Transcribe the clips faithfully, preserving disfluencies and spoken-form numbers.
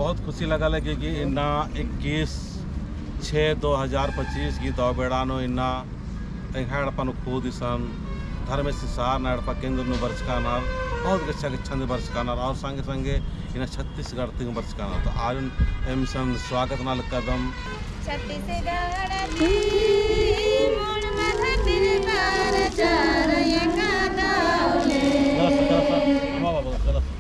बहुत खुशी लगा लगी कि इन्ना इक्कीस छः दो हज़ार पच्चीस की दव बेड़ा नू इन्ना एंग्है एड़पा नू खुद इसन धर्मेस सारना एड़पा केंद्र नू बरचका रअनर, बहुत गेच्छा गेच्छा नू बरचका रअनर और संगे संगे इन्ना छत्तीसगढ़ ती बरचका रअनर। तो आरिन एम इसन स्वागत नना लगदम। छत्तीसगढ़ ती मुड़ मधर तिरकार चार एका दव ले। जरा सा, जरा सा, हाँ बाबा, जरा सा।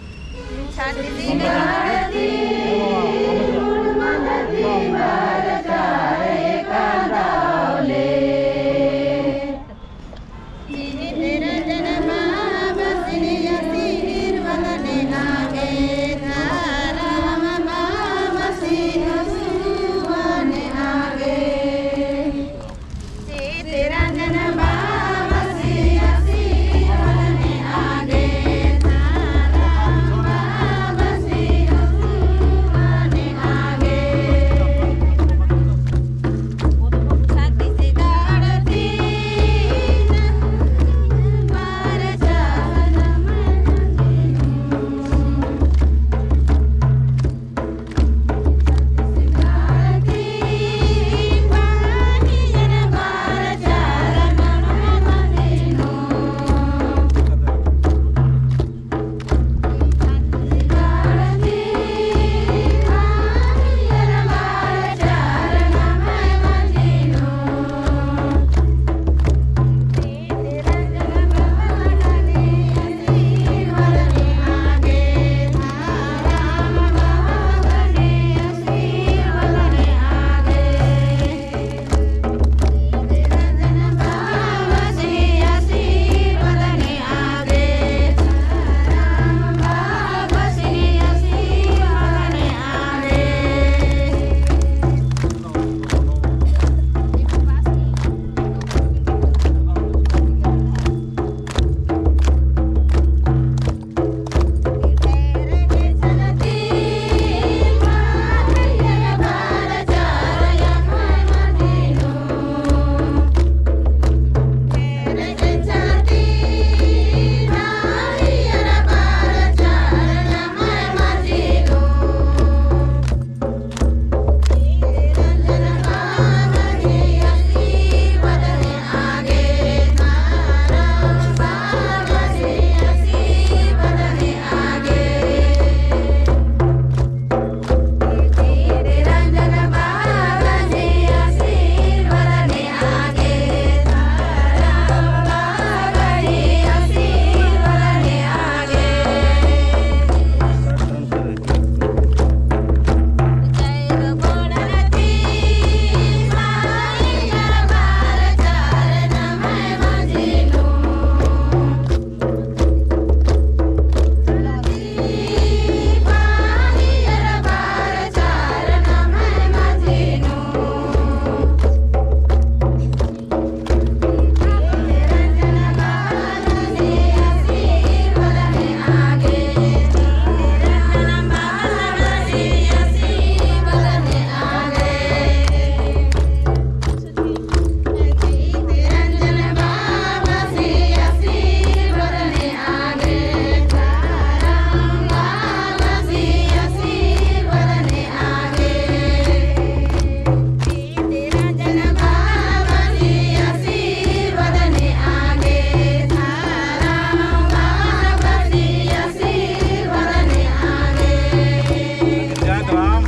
जय राम।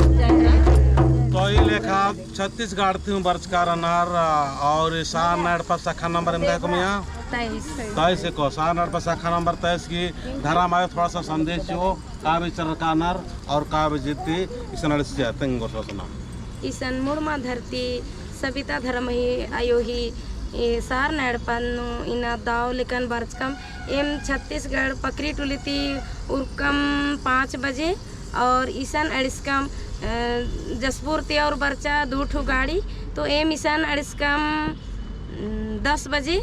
तो ई लेखा छत्तीसगढ़ ती हूँ बरचका रअनर, अ, और सारना एड़पा शाखा नंबर एम दाय को मिया? तेईस। तेईस को सारना एड़पा शाखा नंबर तेईस की धरम आयो थोड़ा सा संदेश चिओ, का विचार कानर और का विजित ती इसन अड़सिया तेंगोर सोचना। इसन मुड़मा धरती सबिता धर्मही आयो ही, ए, सारना एड़पा नू इन्ना दव लेकन बरचकम। एम छत्तीसगढ़ पकरी टोली ती उरकम पाँच बजे और इसन अड़सकम, अ, जसपुर ती और बरचा दू ठू गाड़ी, तो एम इसन अड़सकम, उम, दस बजे।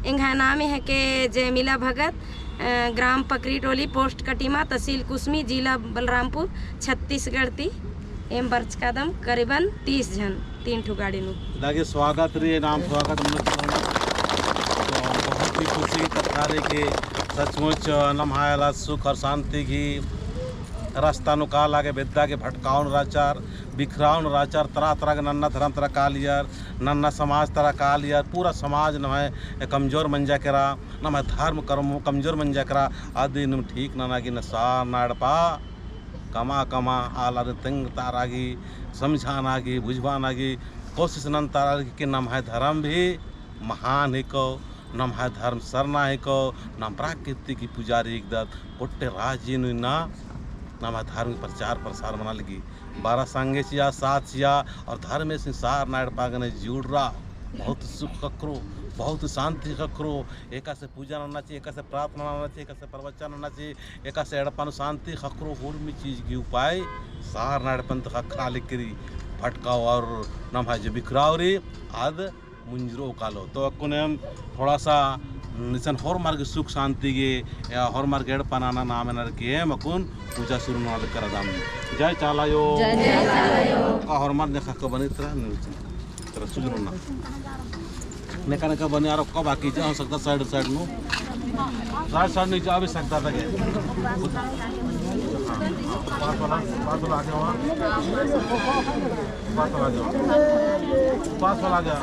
एंग्है नामे हेके जयमिला भगत, अ, ग्राम पकरी टोली, पोस्ट कटिमा, तहसील कुसमी, जिला बलरामपुर, छत्तीसगढ़ ती। एम बरचकादम करीबन तीस झन तीन ठो गाड़ी नू। इलागे स्वागत रई, नाम स्वागत हम लोग। तो बहुत ही खुशी की कत्था रई कि सचमुच नम्है आलर सुख और शांति की रस्ता नू काला गे बेद्दा गे भटकाओन रहचर, बिखराओन रहचर, तरह तरह गे नन्ना धर्म तरा कालियर, नन्ना समाज तरा कालियर, पूरा समाज नम्है कमजोर मंजा केरा, नम्है धर्म कर्म कमजोर मंजा केरा, अदिन ठीक नना गे नसार नाड़पा कमा कमा आलर तेंग तारा गे, समझाना गे, बुझवाना गे कोशिश नन तारा गे कि नम्है धर्म भी महान हिको, नम्है धर्म सरना हिको, नम प्राकृतिक ही पुजारी हिकदत, कोट्टे राजी नू इन्ना नम्है धर्म प्रचार प्रसार मना लगी। बारा संगे चिआ, साथ चिआ और धर्मेस सार नाड़पा गने जुड़रा, बहुत सुख ख़क्खरो, बहुत शांति ख़क्खरो। एकासे पूजा नन्ना ची, एकासे प्रार्थना नन्ना ची, एकासे प्रवचन नन्ना ची, एकासे एड़पा नू शांति ख़क्खरो, उर्मी चीज की उपाय सार नाड़पन तो ख़क्खरा लिकरी भटकाओ और नम्है जो बिखराओ री, आद मुंजरो कालो। तो अक्कुन एम थोड़ा सा निसन होरमर गे सुख शांति गे, या होरमर गे एड़पा नना नाम एनर के एम अक्कुन पूजा शुरू नना करदम। जय चाला आयो। जय जय चाला आयो। का होरमर ने ख़क्खो बनी तरा निसन। तरा सुजरो ना। नेका नेका बनी आरो का बाकी जा हो सकता side side नू। Side side नू जा भी सकता था के। पास वाला, पास वाला आ जाओ। पास वाला आ जाओ। पास वाला आ जाओ।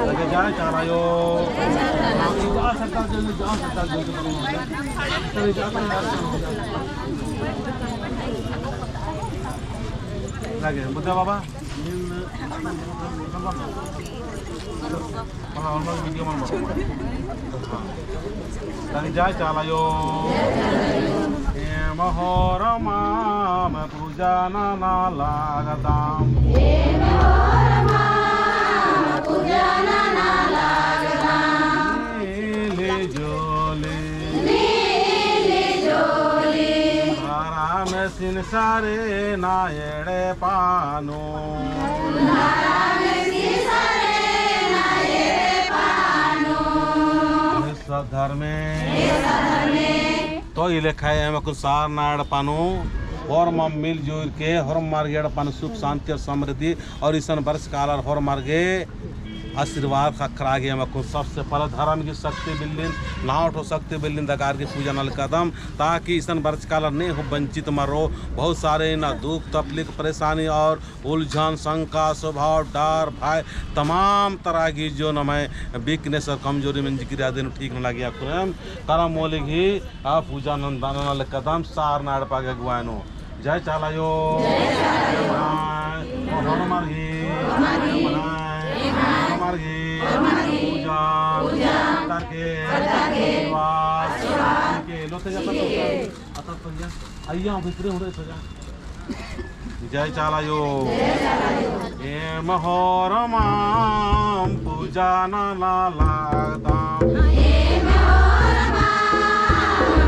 लगे जय चाला आयो। लगे बुद्धा बाबा। हाँ, होरमर video मन बनो। हाँ। तनी जय चाला आयो। एम होरमर पूजा नना लगदम। एम होरमर पूजा नना लगदम। मिली जुली। मिली जुली। धरम सिन सरे ना एड़पा नू। धरम सिन सरे ना एड़पा नू। सत धर्मे। तो ई लेखा एम अक्कुन सारना एड़पा नू होरमम मिलजुल के होरमर गे एड़पा नू सुख शांति और समृद्धि और इसन बरचका आलर होरमर गे आशीर्वाद ख़क्खरा गे एम अक्कुन सबसे पहले धर्म की शक्ति बिल्लिन, नौ ठो शक्ति बिल्लिन दगार की पूजा नलकदम, ताकि इसन बरचका आलर ने हो वंचित मरो। बहुत सारे ना दुख तकलीफ परेशानी और उलझन, शंका, स्वभाव, डर, भय, तमाम तरह की जो नम्है weakness और कमजोरी मंजकी रई अदिन ठीक नना गे अक्कुन एम करम मूली गही आ पूजा नंदना लगदम सारना एड़पा गे अगुवाई नू। जय चाला आयो। जय चाला आयो। होरमर गही। होरमर गही। पूजा। पूजा। करके। करके। आशीर्वाद। आशीर्वाद। के लोते जाता। अता तो जा। अइय्या भीतरे होरे तो जा। जय चाला आयो। एम होरमम पूजा नना लगदम। एम होरमम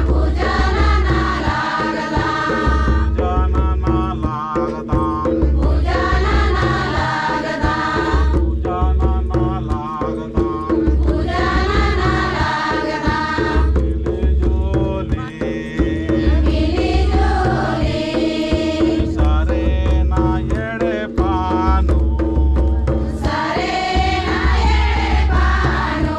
पूजा नना लगदम। पूजा नना लगदम। पूजा नना लगदम। पूजा नना लगदम। पूजा नना लगदम। मिली जुली। मिली जुली। सरेना एड़पा नू। सरेना एड़पा नू।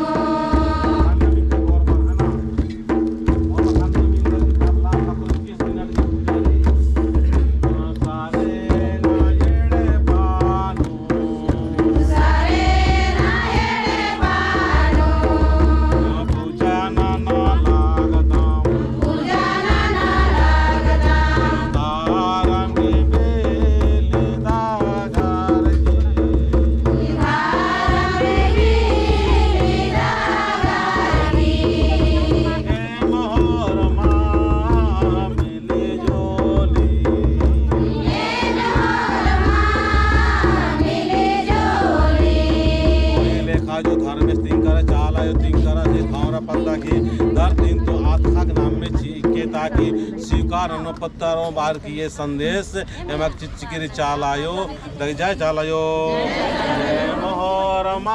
लेखा जो धर्मेस तिंकरा, चाला आयो तिंकरा, जे भावरा पद्दा की धरती तो आत्मा के नाम में चीके ताकि स्वीकार अन्न पत्ता रो बार की ये संदेश एमक चिच्चकी रई चाला आयो। दग जय चाला आयो। एम होरमम